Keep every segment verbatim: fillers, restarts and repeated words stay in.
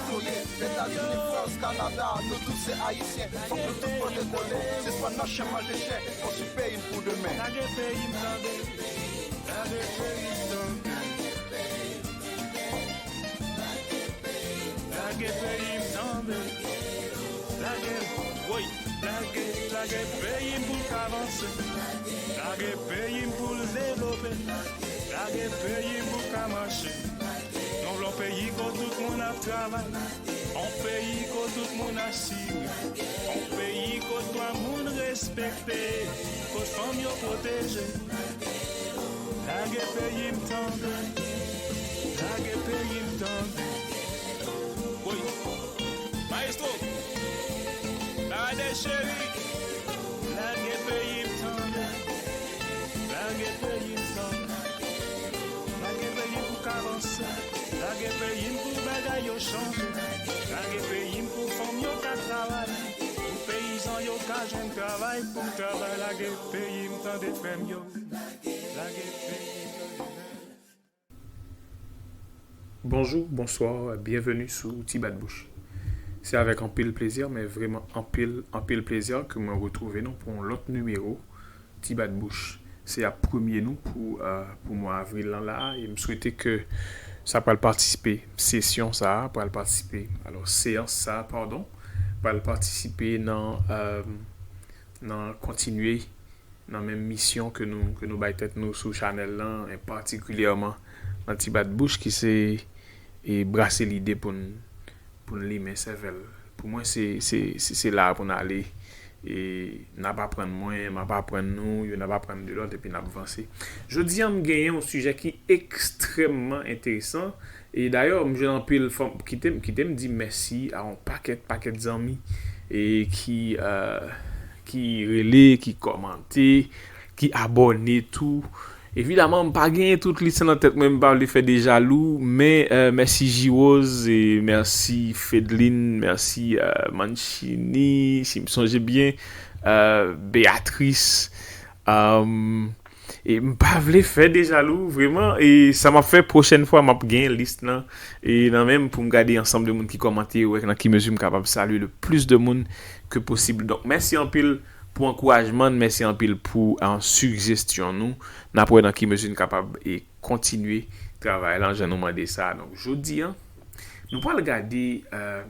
nou ye. Etazini, Frans, Kanada, nou tout se Ayisyen. Fòk nou tout pote kole, sispann nan chen manje chen, konstwi peyi n pou demen. Lage peyi m tande, lage peyi m tande. Lage peyi m tande. Lage, woy, lage, lage peyi m pou l ka vanse. Lage peyi m pou l devlope. Lage peyi m pou l ka mache. Nou vle yon peyi kote tout moun ap travay. Yon peyi kote tout moun asire. Yon peyi kote dwa moun respekte. Kote fanm yo pwoteje. Lage peyi m tande. Lage peyi m tande. Woy. Maestro. Lage cheri. Lage peyi m tande. Lage peyi m tande. Lage peyi m pou ka vanse. Lage peyi m pou bagay yo chanje. Lage peyi m pou fanm yo ka travay. Pou peyizan yo ka jwenn travay. Pou travay lage peyi m tande frè m yo. Lage peyi m tande. Bonjou, bonswa, byenveni sou Ti Bat Bouch. Se avèk anpil plezi, men vrèman anpil, anpil plezi ke mwen retwouve nou pou yon lòt nimewo Ti Bat Bouch. Se ap premye nou pou, euh, pou mwa avril lan la, e m swete ke sa pral patisipe, sesyon sa a pral patisipe, alò, seyans sa a, padon, pral patisipe nan, euh, nan kontinye nan menm misyon ke nou, ke nou bay tèt nou sou chanèl lan, e patikilyèman nan Ti Bat Bouch ki se, e, brase lide pou n, pou n limen sèvèl. Pou mwen, se, se, se, se la pou n ale. E n ap aprann mwen, m ap aprann nou, youn ap aprann de lòt, epi n ap vanse. Jodi a, m genyen yon sijè ki ekstrèmman enteresan. E dayè, m jwenn anpil fanm, kite m, kite m di mèsi a yon pakèt, pakèt zanmi e ki, euh, ki rele, ki kòmante, ki abòne tou. Evidaman, m pa genyen tout lis lan nan tèt mwen, m pa vle fè de jalou, men, euh, mèsi Jiwoz, e mèsi Fedlin, mèsi, euh, Manchini, si m sonje byen, euh, Beatrice, euh, e m pa vle fè de jalou, vrèman, e sa m ap fè pwochèn fwa, m ap genyen lis lan, e nan men m pou m gade ansanm de moun ki kòmante, wè nan ki mezi m kapab salye le plis de moun ke posib. Donk, mèsi anpil pou ankourajman n, mèsi anpil pou, euh, sijesyon nou. N ap wè nan ki mezi n kapab e kontinye travay lan jan nou mande sa. Donk, jodi a, nou pral gade, euh,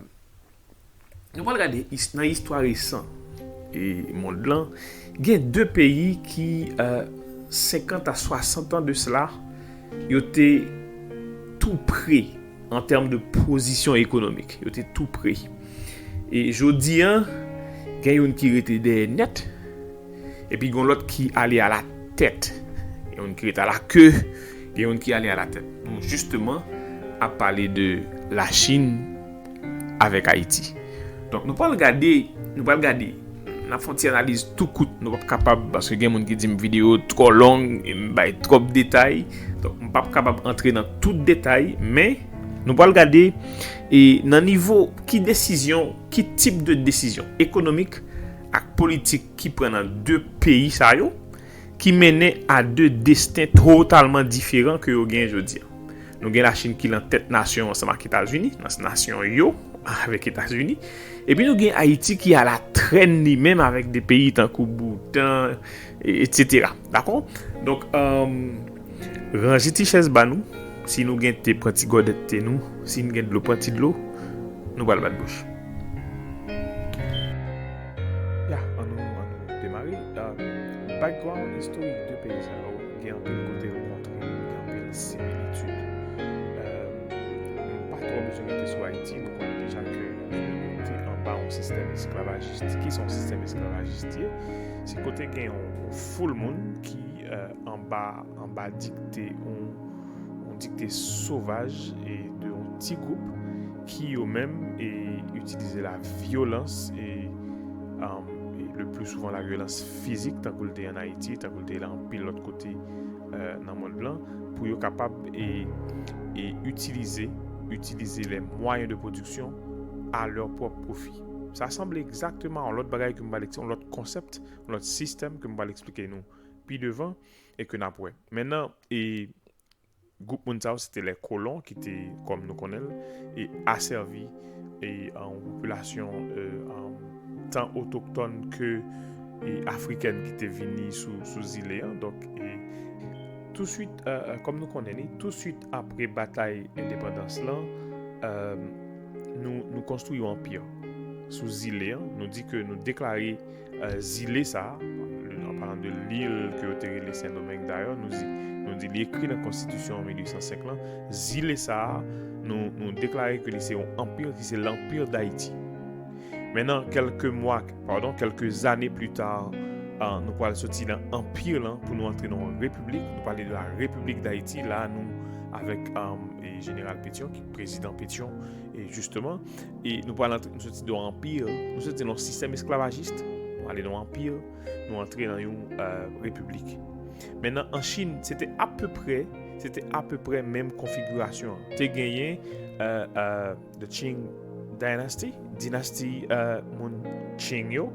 nou pral gade is-, nan istwa resan e mond lan, gen de peyi ki, euh, senkant a swasant an de sela, yo te tou pre an tèm de pozisyon ekonomik. Yo te tou pre. E jodi a, gen youn ki rete dèyè nèt, epi gen lòt ki ale a la tèt. Gen youn ki rete a la ke, gen youn ki ale a la tèt. Nou, jisteman, ap pale de Lachin avèk Ayiti. Donk, nou pral gade, nou pral gade, n ap fè yon ti analiz tou kout, nou p ap kapab, paske gen moun ki di m videyo twò long, e m bay twòp detay. Donk, m p ap kapab antre nan tout detay, men nou pral gade, e nan nivo ki desizyon, ki tip de desizyon ekonomik ak politik ki pran nan de peyi sa yo, ki mennen a de desten totalman diferan ke yo gen jodi a. Nou gen Lachin ki lan tèt nasyon ansanm ak Etazini, nan nasyon yo, avèk Etazini. Epi nou gen Ayiti ki a la trèn li menm avèk de peyi tankou Boutan, e, etsetera. Dakò? Donk, euh, ranje ti chèz ba nou. Si nou gen te, pran ti gòdèt te nou. Si n gen dlo, pran ti dlo. Nou pral bat bouch. Ya, ann nou, ann nou demare. Ah, background istorik de peyi sa yo, gen anpil kote yo kontre yo, gen anpil similitid. Euh, m pa twò bezwen rete sou Ayiti, nou konnen deja ke nou te anba yon sistèm esklavajis. Ki sa yon sistèm esklavajis ye? Se kote gen yon, yon foul moun ki, euh, anba, anba dikte yon, yon dikte sovaj e de yon ti gwoup ki yo menm e itilize la vyolans e, um, e le pli souvan la vyolans fizik, tankou l te ann Ayiti, tankou l te la anpil lòt kote, euh, nan mond lan, pou yo kapab e, e itilize, itilize les moyens de production à leur propre profit. Sa sanble egzakteman yon lòt bagay ke m pral eksplike, yon lòt konsèp, yon lòt sistèm ke m pral eksplike nou pi devan e ke n ap wè. Mentnan, e Gwoup moun sa yo, se te lè kolon ki te, kòm nou konnen l, e asèvi e an popilasyon e an tan otoktòn ke e afrikèn ki te vini sou, sou zile an. Donk, e touswit, e, e, kòm nou konnen li, touswit apre batay endepandans lan, e, nou, nou konstwi yon anpi sou zile an. Nou di ke nou deklare e, zile sa a, an palan de lil ke yo te rele Sendomeng dayè, nou di, nou di li ekri nan konstitisyon an mil uit san senk lan, zile sa a, nou, nou deklare ke li se yon anpi, ki se l'Empire d'Haïti. Mennan, kèlke mwa, padon, kèlke zane pli ta, e, nou pral soti nan anpi lan pou nou antre nan yon repiblik. Nou pale de la République d'Haïti, la nou avèk e, e, Jeneral Pétion, ki prezidan Pétion, e jisteman, e nou pral antre, nou soti de yon anpi, nou soti nan yon sistèm esklavajis, nou ale nan yon anpi, nou antre nan yon e, repiblik. Mennan, an Chin, se te apeprè, se te apeprè menm konfigirasyon an. Te genyen e, e, The Qing Dynasty, dinasti e, moun Qing yo.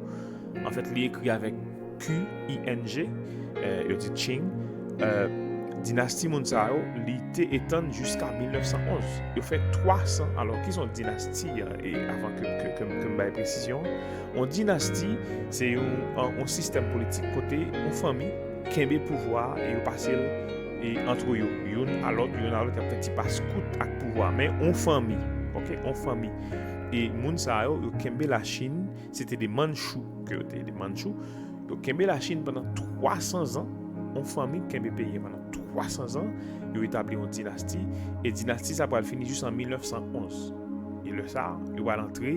Anfèt, li ekri avèk Q I N G, e, yo di Qing. E, dinasti moun sa yo, li te etann jiska mil nèf san onz. Yo fè twa san, alò, ki se yon dinasti, e, e avan ke, ke, ke, ke m bay presizyon, yon dinasti, se yon, yon, yon sistèm politik kote yon fanmi kenbe pouvwa a e yo pase l e, antre yo, youn a lòt, youn a lòt, y ap fè ti pas kout ak pouvwa. Men yon fanmi, oke, yon fanmi. E moun sa yo, yo kenbe Lachin, se te de Manchou ke yo te ye, de Manchou. Yo kenbe Lachin pandan twa san zan, yon fanmi kenbe peyi a pandan twa san zan, yo etabli yon dinasti, e dinasti sa pral fini jis an mil nèf san onz. E lè sa, yo pral antre,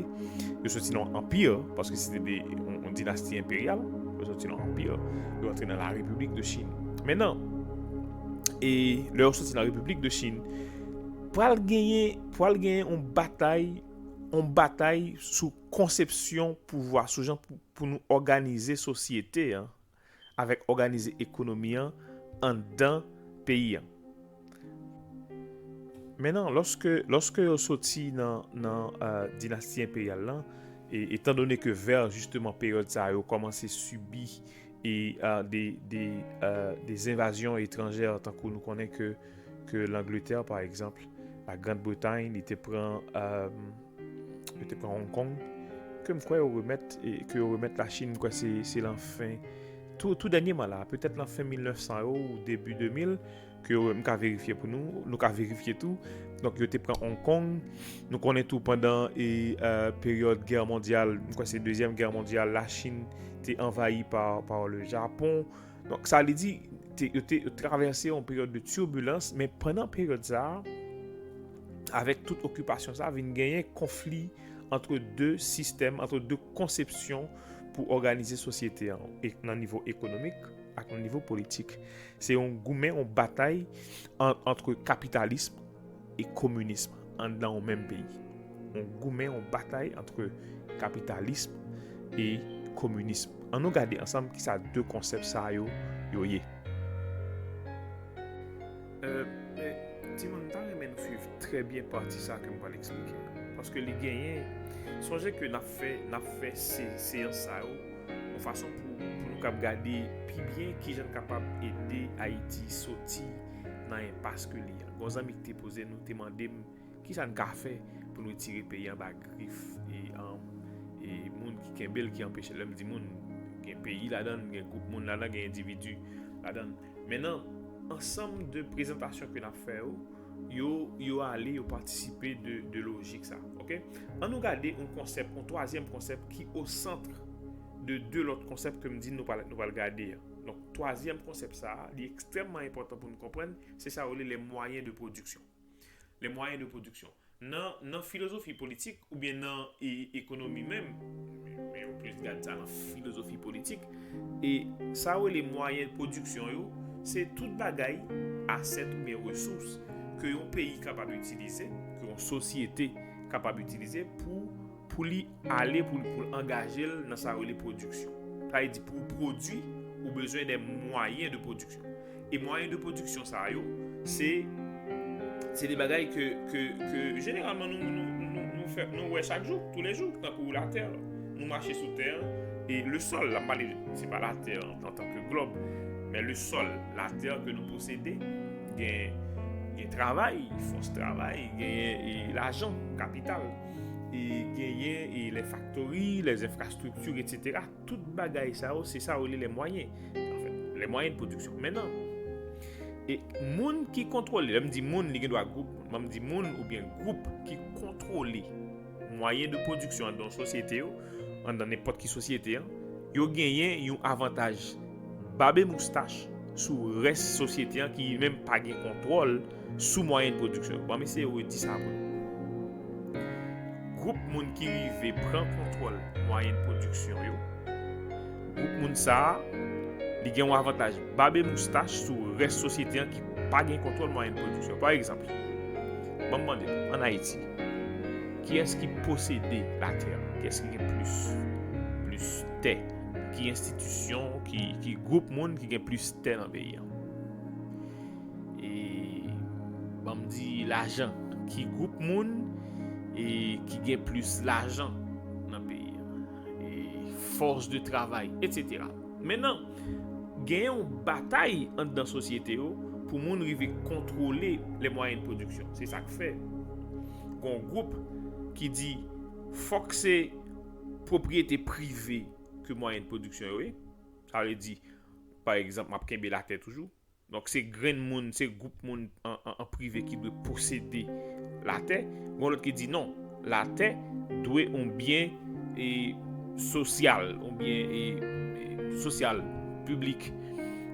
yo soti nan yon anpi, paske se te de, yon, yon dinasti enperyal, yo soti nan yon anpi, yo antre nan la République de Chine. Mennan, e lè yo soti nan République de Chine, pral genyen, pral genyen yon batay, yon batay sou konsepsyon pouvwa, sou jan pou, pou nou òganize sosyete an, avèk òganize ekonomi an anndan peyi an. Mennan, lòske, lòske yo soti nan, nan e, dinasti enperyal lan, e, etan done ke vè jisteman peryòd sa yo kòmanse sibi e, e, de, de, e, de envazyon etranjè, tankou nou konnen ke, ke Langletè, pa egzanp, la Grande Bretagne, li te pran, e, yo te pran Hong Kong, ke m kwè yo remèt, e, ke yo remèt Lachin, m kwè se, se lan fen, tou, tou dènyèman la, petèt lan fen mil nèf san yo ou debi de mil, ke yo, m ka verifye pou nou, nou ka verifye tou. Donk, yo te pran Hong Kong. Nou konnen tou pandan e, e, peryòd gè mondyal, m kwè se dezyèm gè mondyal, Lachin te anvayi pa, pa le Japon. Donk, sa vle di, te, yo te, yo travèse yon peryòd de tibilans, men pandan peryòd sa a, avèk tout okipasyon sa a, vin genyen konfli antre de sistèm, antre de konsepsyon pou òganize sosyete an, e nan nivo ekonomik ak nan nivo politik. Se yon goumen, yon batay an, antre kapitalism e kominism anndan yon menm peyi. Yon goumen, yon batay antre kapitalism e kominism. Ann nou gade ansanm kisa de konsèp sa yo, yo ye. E, men, timoun, m ta renmen nou swiv trè byen pati sa ke m pral eksplike. Paske li genyen, sonje ke n ap fè, n ap fè se, seyans sa yo, yon fason pou, pou nou kab gade pi byen kijan n kapab ede Ayiti soti nan enpas ke li an. Gon zanmi ki te poze nou, te mande m, kisa n ka fè pou nou retire peyi anba grif e, an, e moun ki kenbe l, ki anpeche l? Lè m di moun, gen peyi ladan l, gen gwoup moun ladan, gen endividi ladan l. Mennan, ansanm de prezantasyon ke n ap fè yo, yo, yo ale, yo patisipe de, de lojik sa. Oke? Ann nou gade yon konsèp, yon twazyèm konsèp ki o sant de de lòt konsèp ke m di nou pral, nou pral gade an. Donk, twazyèm konsèp sa, li ekstrèmman enpòtan pou nou konprann, se sa yo rele les moyens de production. Les moyens de production. Nan, nan filozofi politik, oubyen nan e, ekonomi menm, men yo plis gad sa nan filozofi politik, e sa yo rele mwayen pwodiksyon yo, se tout bagay, asèt oubyen resous, ke yon peyi kapab itilize, ke yon sosyete kapab itilize pou, pou li ale, pou, pou l angaje l nan sa yo rele pwodiksyon. Sa vle di pou w pwodui, ou bezwen de mwayen de pwodiksyon. E mwayen de pwodiksyon sa yo, se, se de bagay ke, ke, ke jeneralman nou, nou, nou, nou fè, nou wè chak jou, toulejou, tankou latè. Nou mache sou tè, e le sol, la m pale, se pa latè an, an tan ke glòb, men le sol, latè ke nou posede, gen Gen travay, fòs travay, genyen e, lajan, kapital, e genyen e, les factories, les infrastructures, et cetera. Tout bagay sa yo, se sa yo rele les moyens. Anfen, les moyens de production. Mentnan, e moun ki kontwole, lè m di moun, li gen dwa gwoup moun, men m di moun oubyen gwoup ki kontwole mwayen de pwodiksyon anndan yon sosyete yo, anndan nenpòt ki sosyete an, yo genyen yon avantaj bab e moustach sou rès sosyete an ki menm pa gen kontwòl sou mwayen pwodiksyon yo. Ban m eseye redi sa pou nou. Gwoup moun ki rive pran kontwòl mwayen pwodiksyon yo, gwoup moun sa a, li gen yon avantaj bab e moustach sou rès sosyete an ki pa gen kontwòl mwayen pwodiksyon. Pa egzanp, ban m mande nou, ann Ayiti, kiyès ki posede latè a? Kiyès ki gen plis, plis tè? Ki enstitisyon, ki, ki gwoup moun ki gen plis tè nan peyi an? E, ban m di lajan. Ki gwoup moun e, ki gen plis lajan nan peyi an? E, force de travail, et cetera. Mentnan, genyen yon batay anndan sosyete yo pou moun rive kontwole les moyens de production. Se sa k fè gen yon gwoup ki di fòk se pwopriyete prive ke mwayen de pwodiksyon yo ye. Sa vle di, pa egzanp, m ap kenbe latè toujou. Donk, se grenn moun, se gwoup moun an, an, an prive ki dwe posede latè. Gen lòt ki di non, latè dwe yon byen e, sosyal, yon byen e, e, sosyal, piblik.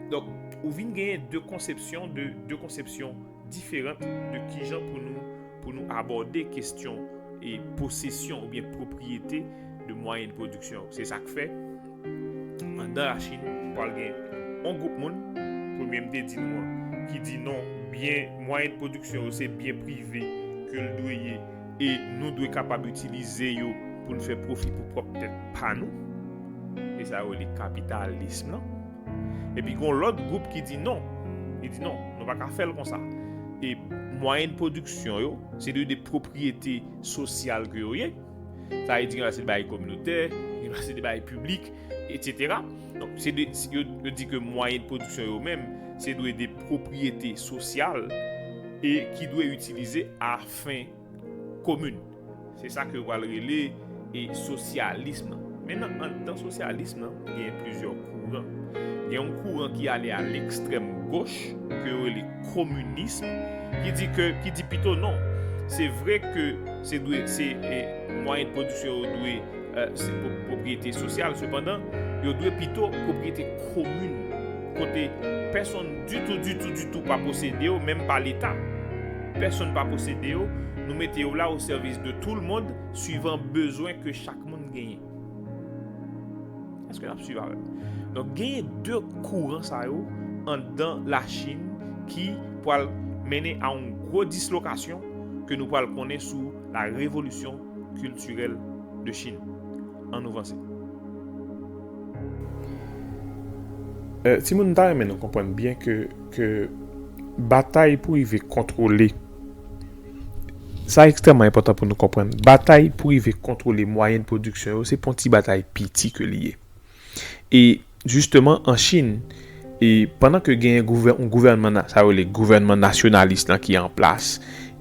Donk, ou vin genyen de konsepsyon, de, de konsepsyon diferan de kijan pou nou, pou nou abòde kesyon e posesyon oubyen pwopriyete de mwayen de pwodiksyon yo. Se sa k fè, anndan Lachin, ou pral gen yon gwoup moun, premye m te di nou an, ki di non, byen, mwayen de pwodiksyon yo se byen prive ke l dwe ye, e nou dwe kapab itilize yo pou n fè pwofi pou pwòp tèt pa nou. E sa yo rele kapitalism nan. Epi gen yon lòt gwoup ki di non. Li di non, nou pa ka fè l konsa. E mwayen de pwodiksyon yo, se de, de pwopriyete sosyal ke yo ye. Sa vle di gen dwa se de bagay kominotè, gen dwa se de bagay piblik, et cetera. Donk, se de, yo, yo di ke mwayen de pwodiksyon yo menm, se dwe de pwopriyete sosyal e ki dwe itilize a fen komin. Se sa ke yo pral rele e sosyalism nan. Mentnan, anndan sosyalism nan, genyen plizyè kouran. Gen yon kouran ki ale a lekstrèm goch, ke yo rele kominism, ki di ke, ki di pito non. Se vre ke se dwe, se e, mwayen de pwodiksyon yo dwe e, se pwo-, pwopriyete sosyal, sepandan, yo dwe pito pwopriyete komin, kote pèsonn ditou, ditou, ditou pa posede yo, menm pa Leta. Pèsonn pa posede yo, nou mete yo la o sèvis de tout le monde, suivant bezwen ke chak moun genyen. Èske n ap swiv avè m? Donk, genyen de kouran sa yo anndan Lachin ki pral mennen a yon gwo dislokasyon ke nou pral konnen sou la révolution culturelle de Chine. Ann nou vanse. E, timoun, m ta renmen nou konprann byen ke, ke batay pou rive kontwole, sa ekstrèmman enpòtan pou nou konprann. Batay pou rive kontwole mwayen de pwodiksyon yo, se pa yon ti batay piti ke li ye. E jisteman, an Chin, e pandan ke genyen gouvè-, yon gouvènman na-, sa yo rele gouvènman nasyonalis lan ki an plas,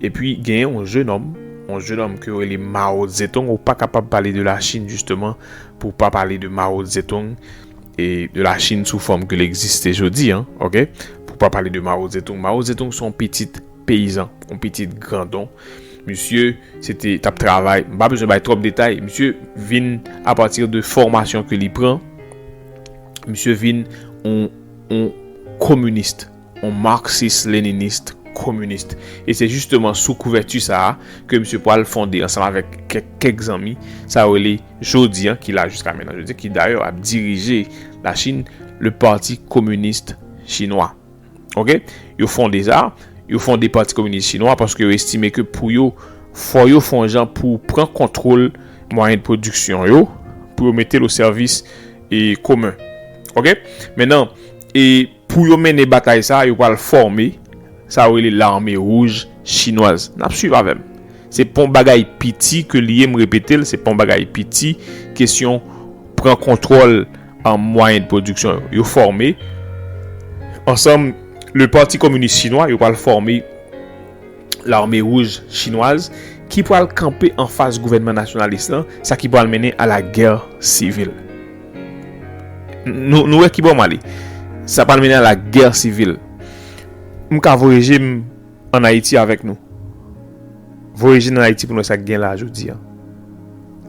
epi genyen yon jenòm, yon jenòm ke yo rele Mao Zedong, ou pa kapab pale de la Chin, jisteman, pou w pa pale de Mao Zedong, e de la Chin sou fòm ke l egziste jodi a, oke? Pou w pa pale de Mao Zedong. Mao Zedong se yon pitit peyizan, yon pitit grandon. Misye, se te, t ap travay, m pa bezwen bay twòp detay. Misye vin, apati de fòmasyon ke li pran, misye vin yon, yon kominis, yon maksis leninis kominis. E se jisteman sou kouvèti sa a ke misye pral fonde, ansanm avèk kèk, kèk zanmi, sa yo rele jodi a, ki la jiska mentnan, jodi, ki dayè ap dirije la Chine, le Parti Communiste Chinois. Oke? Yo fonde sa, yo fonde Pati Kominis Chinwa paske yo estime ke pou yo, fò yo fè yon jan pou pran kontwòl mwayen de pwodiksyon yo, pou yo mete l o sèvis e komen. Oke? Mentnan, e pou yo mennen batay sa, yo pral fòme sa yo rele Lame Wouj Chinwaz. N ap swiv avè m. Se pa yon bagay piti ke li ye, m repete l, se pa yon bagay piti, kesyon pran kontwòl an mwayen de pwodiksyon yo. Yo fòme ansanm, le Parti Communiste Chinois, yo pral fòme Lame Wouj Chinwaz ki pral kanpe anfas gouvènman nasyonalis lan, sa ki pral mennen a la guerre civile. Nou, nou wè ki bò m ale. Sa pral mennen a la guerre civile. M ka voye je m ann Ayiti avèk nou. Voye je n ann Ayiti pou n wè sa k gen la jodi a.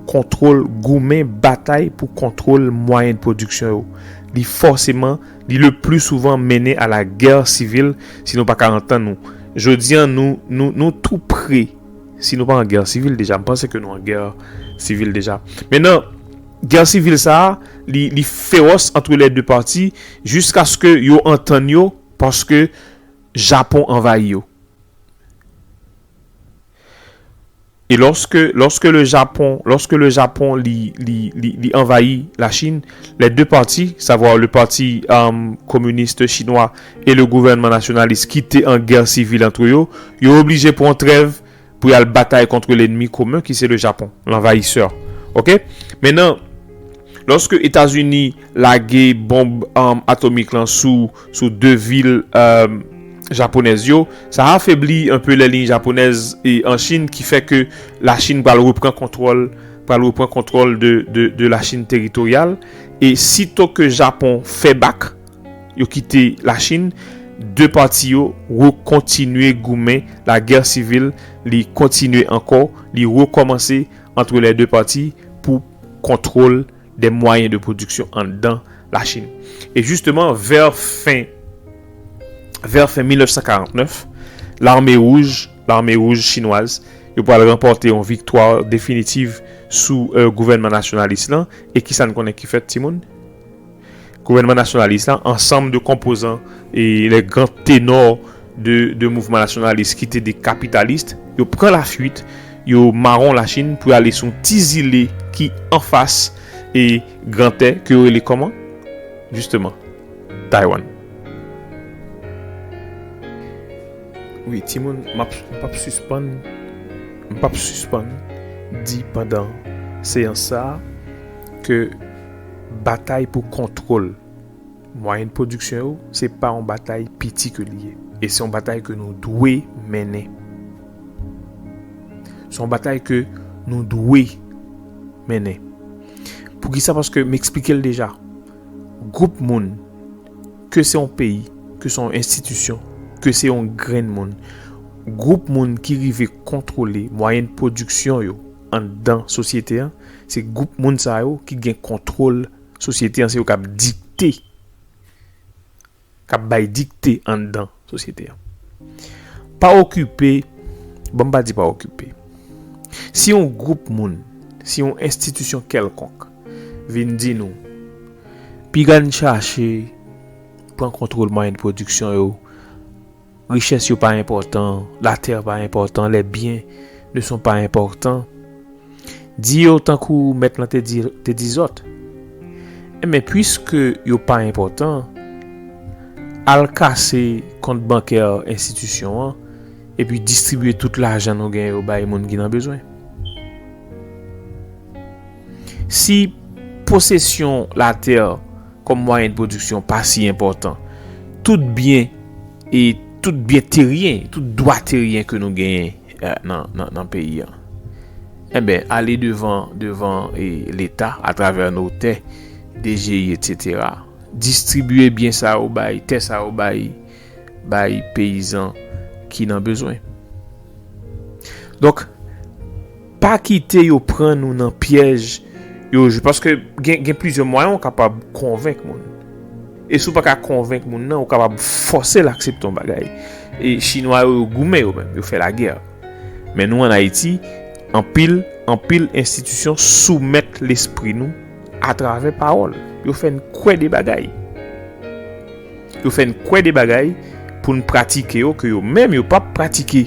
Kontwòl, goumen, batay pou kontwòl mwayen de pwodiksyon yo. Li fòseman, li le pli souvan mennen a la guerre civile si nou pa ka antann nou. Jodi a, nou, nou, nou tou pre. Si nou pa an guerre civile deja, m panse ke nou an guerre civile deja. Mentnan, guerre civile sa a, li, li féroce entre les deux parties jiskaske yo antann yo, paske Japon anvayi yo. E lorsque, lorsque le Japon, lorsque le Japon li, li, li, li anvayi la Chine, les deux parties, savoir le parti euh, communiste chinois et le gouvernement nationaliste qui était en guerre civile entre eux, yo obligé pour une trêve pour y aller bataille contre l'ennemi commun qui c'est le Japon, l'envahisseur. OK? Maintenant, lorsque États-Unis lage bonb um, atomik lan sou, sou de vil um, japonèz yo, sa afebli un peu les lignes japonaises e an Chine ki fè ke la Chine pral repran kontwòl pral repran kontwòl de, de, de la Chine teritoryal. E sito ke Japon fè bak, yo kite la Chine, de pati yo rekontinye goumen, la guerre civile li kontinye ankò, li rekòmanse entre les deux parties pour contrôle des moyens de production anndan la Chine. E jisteman, vè fen, vè fen mil nèf san karant nèf, lame wouj, lame wouj chinwaz, yo pral ranpòte yon viktwa definitiv sou euh, gouvènman nasyonalis lan. E kisa n konnen ki fèt, timoun? Gouvènman nasyonalis lan, ansanm de konpozan e les grands ténors de, de mouvman nasyonalis ki te de kapitalis, yo pran lafwit, yo mawon Lachin pou y ale sou yon ti zile ki anfas e Gran Tè, ke yo rele kòman? Jisteman, Taiwan. Wi, timoun, m ap, m p ap sispann, m p ap sispann di pandan seyans sa a ke batay pou kontwòl mwayen pwodiksyon yo, se pa yon batay piti ke li ye. E se yon batay ke nou dwe mennen. Se yon batay ke nou dwe mennen. Poukisa? Paske m eksplike l deja. Gwoup moun, ke se yon peyi, ke se yon enstitisyon, ke se yon grenn moun, gwoup moun ki rive kontwole mwayen pwodiksyon yo anndan sosyete an, se gwoup moun sa yo ki gen kontwòl sosyete an, se yo k ap dikte, k ap bay dikte anndan sosyete an. Pa okipe, bon, m pa di pa okipe. Si yon gwoup moun, si yon enstitisyon kèlkonk vin di nou, piga n chache pran kontwòl mwayen pwodiksyon yo, richès yo pa enpòtan, latè pa enpòtan, les biens ne sont pas importants. Di yo tankou mèt lan te di, te di zòt. Enben, piske yo pa enpòtan, al kase kont bankè enstitisyon an, epi distribye tout lajan nou gen yo bay moun ki nan bezwen. Si posesyon latè kòm mwayen de pwodiksyon pa si enpòtan, tout byen e tout byen teryen, tout dwa teryen ke nou genyen eh, nan, nan, nan peyi an. Enben, ale devan, devan e, Leta atravè notè, D G I, etsetera. Distribye byen sa yo bay, tè sa yo bay, bay peyizan ki nan bezwen. Donk, pa kite yo pran nou nan pyèj yo jwe. Paske gen, gen plizyè mwayen ou kapab konvenk moun. E si w pa ka konvenk moun nan, ou kapab fòse l aksepte yon bagay. E Chinwa yo, yo goumen yo menm, yo fè lagè. Men nou ann Ayiti, anpil, anpil enstitisyon soumèt lespri nou atravè pawòl. Yo fè n kwè de bagay. Yo fè n kwè de bagay pou n pratike yo ke yo menm yo p ap pratike.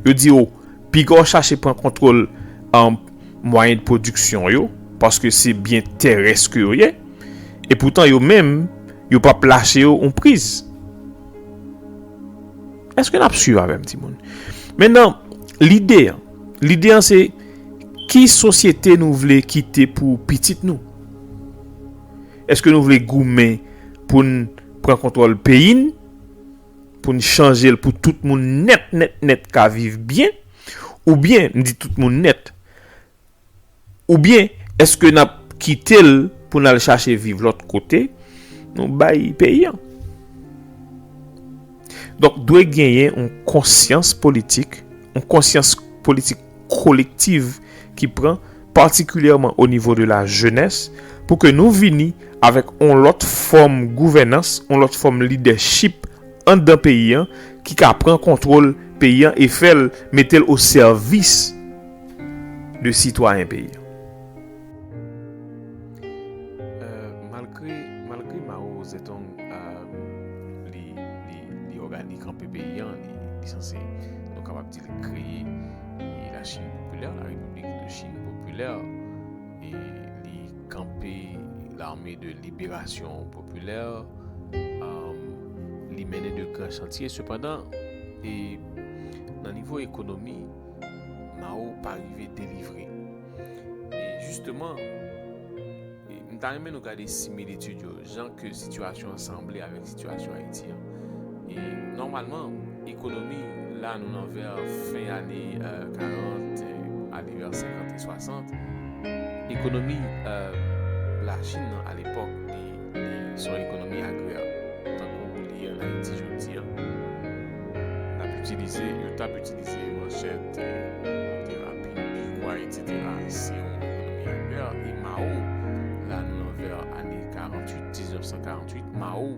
Yo di yo, piga w chache pran kontwòl um, mwayen de pwodiksyon yo, paske se byen terès ke yo ye. E poutan yo menm, yo p ap lache yo yon priz. Èske n ap swiv avè m, timoun? Mentnan, lide an, lide an se ki sosyete nou vle kite pou pitit nou? Èske nou vle goumen pou n pran kontwòl peyi n? pou n chanje l pou tout moun nèt, nèt, nèt ka viv byen? Oubyen, m di tout moun nèt, oubyen èske n ap kite l pou n al chache viv lòt kote, nou bay peyi a? Donk, dwe genyen yon konsyans politik, yon konsyans politik kolektiv ki pran, patikilyèman o nivo de la jenès, pou ke nou vini avèk yon lòt fòm gouvènans, yon lòt fòm lidèchip anndan peyi a, ki ka pran kontwòl peyi a e fè l, mete l o sèvis de sitwayen peyi a. Euh, malgre, malgre Mao Zedong, euh, li, li, li ògani-, kanpe peyi a, li, li sanse, nou kapab di, li kreye, e, la Chine populaire, la République de Chine populaire, e li kanpe l'armée de libération populaire, euh, li mennen de gran chantye. Sepandan, e nan nivo ekonomi, Mao pa rive delivre. E jisteman, e m ta renmen nou gade similitid yo, jan ke sitiyasyon an sanble avèk sitiyasyon Ayiti an. E nòmalman, ekonomi, la nou nan vè fen ane, euh, karant, euh, ale vè senkant e swasant, ekonomi, euh, Lachin nan, alepòk, li, li se yon ekonomi agrè, tankou li ann Ayiti jodi a. N ap itilize, yo t ap itilize manchèt, e, monte rapid, pikwa, etsetera. Se yon ekonomi agrè. E Mao, la nou nan vè ane karant uit, diznèf san karant uit, Mao,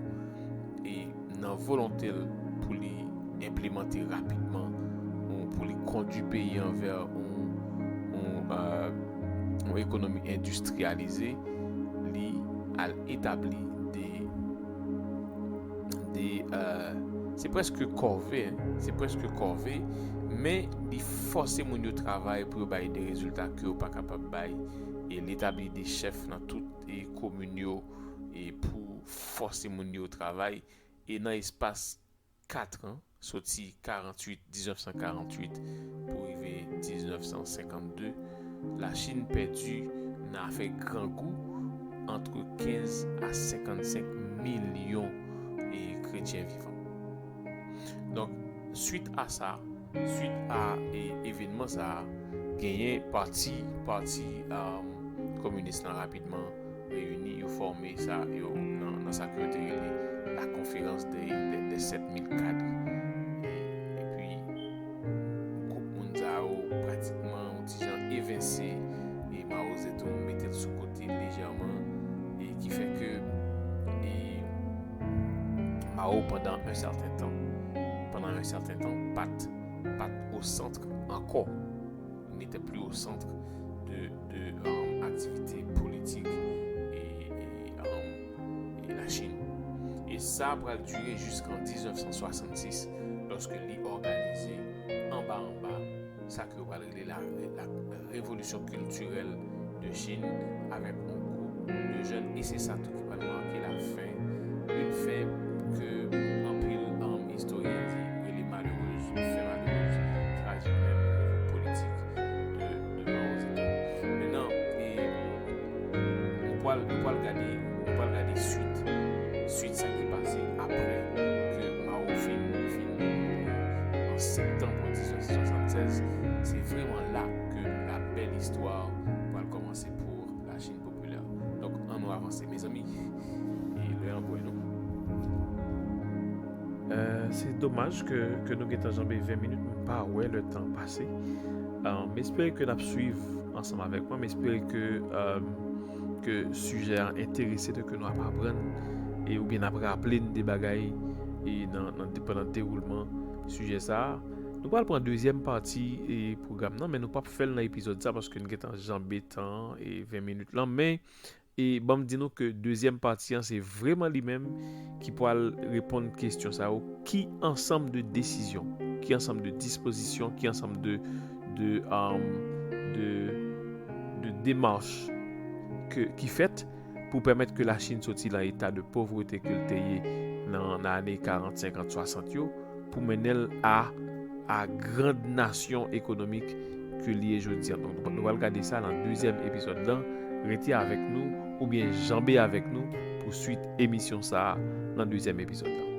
e nan volonte l pou li enplimante rapidman, ou pou li kondui peyi an vè yon, yon, euh, yon ekonomi endistriyalize, li al etabli de, de, euh, se prèske kòve, se prèske kòve, men li fòse moun yo travay pou yo bay de rezilta ke yo pa kapab bay, e l etabli de chèf nan tout, e, komin yo, e pou fòse moun yo travay, e nan espas kat an, soti karant uit, diznèf san karant uit pou rive diznèf san senkant de, Lachin pèdi nan afè grangou antre kenz a senkannsenk milyon, e, kretyen vivan. Donk, swit a sa, swit a, e, evènman sa a, genyen pati, pati, um, kominis lan rapidman reyini, yo fòme sa, yo, nan, nan sa ke yo te rele la conférence des, des, des sept mille cadres. E, epi, gwoup moun sa yo pratikman yon ti jan evense, e Mao Zedong mete l sou kote lejèman, e ki fè ke, e, Mao, pandan un certain temps, pandan un certain temps, pa t, pa t au centre encore. Il n'était plus au centre de, de, euh, activités politiques et, et, euh, et la Chine. E sa pral dire jiskan diznèf san swasannsis, lòske li òganize anba anba sa ke yo pral rele la, la révolution culturelle de Chine avèk yon gwoup de jèn, e se sa tou ki pral make la fen, une fin ke anpil, um, istoryen di rele malerez, une fin malheureuse, trajik menm, o nivo politik de, de Mao Zedong. Mentnan, e, nou pral, nou pral gade, nou pral gade swit, swit sa ki pase apre ke Mao fin, fin mouri an septanm diznèf san swasannsèz. Se vrèman la ke la bèl istwa pral kòmanse pou la Chine populaire. Donk, ann nou avanse, mezanmi. E lè an pwen nou. Euh, se domaj ke, ke nou gentan janbe ven minit, m pa wè lè tan pase. Euh, m espere ke n ap swiv ansanm avèk mwen, m espere ke, euh, ke sijè a enterese nou, ke nou ap aprann, e oubyen n ap raple n de bagay, e nan, nan, pandan dewoulman sijè sa a. Nou pral pran dezyèm pati, e, pwogram nan, men nou p ap fè l nan epizòd sa paske n gentan janbe tan an, e ven minit lan, men, e, ban m di nou ke dezyèm pati an, se vrèman li menm ki pral reponn kesyon sa yo, ki ansanm de desizyon, ki ansanm de dispozisyon, ki ansanm de, de, um, de, de demach ke, ki fèt pou pèmèt ke Lachin soti nan eta de povrete ke l te ye nan, nan ane karant, senkant, swasant yo, pou mennen l a, a grand nasyon ekonomik ke li ye jodi an. Donk, nou, nou pral gade sa nan dezyèm epizòd lan. Rete avèk nou oubyen janbe avèk nou pou swit emisyon sa a nan dezyèm epizòd lan.